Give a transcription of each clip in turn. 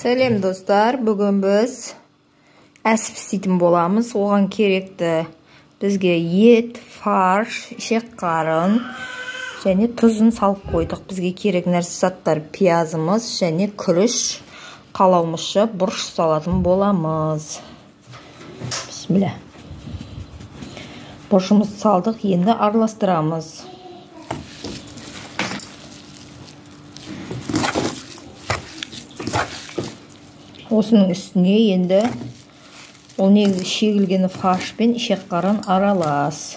Сәлем достар, бүгін біз әсіп істейтін боламыз. Оған керекті бізге ет, фарш, ішек қарын және тұзын салып қойдық. Бізге керек нәрсе заттар пиязымыз және күріш, қалауымызша бұрыш салатын боламыз. Бісміллә. Бұрышымызды салдық, енді араластырамыз. Осының үстіне енді ол негізі шегілгені фарш пен ішек қарын аралас.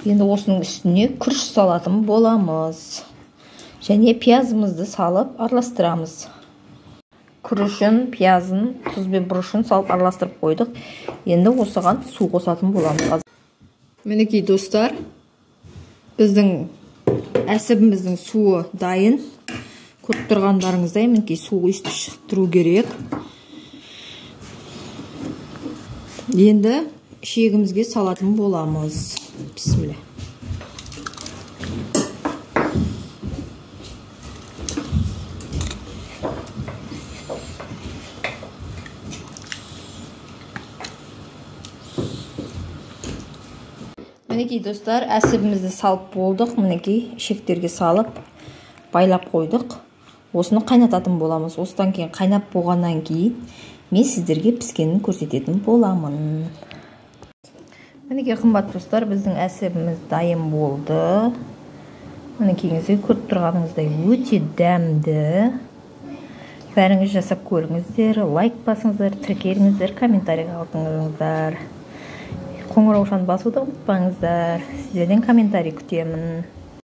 Енді осының үстіне күріш салатын боламыз. Және пиязымызды салып араластырамыз. Күрішін, пиязын, тұз бен бұрышын салып араластырып қойдық. Енді осыған су қосатын боламыз. Мінекей достар, біздің әсібіміздің суы дайын. Көріп тұрғандарыңыздай, мінекей су өйстіп шығып тұру керек. Енді ішегімізге салатын боламыз. Бісміллә. Мінекей достар, әсібімізді салып болдық. Мінекей ішектерге салып байлап қойдық. Осыны қайнататын боламыз. Осыдан кейін қайнап болғаннан кейін мен сіздерге піскенін көрсететін боламын. Мінекей қымбат достар, біздің әсібіміз дайын болды. Мінекейіңізге көріп тұрғаныңыздай өте дәмді. Бәріңіз жасап көріңіздер, лайк басыңыздар, тіркеліңіздер, комментарий қалдырыңыздар. Қоңыраушаны басуды ұмытпаңыздар. Сіздерден комментарий күтемін.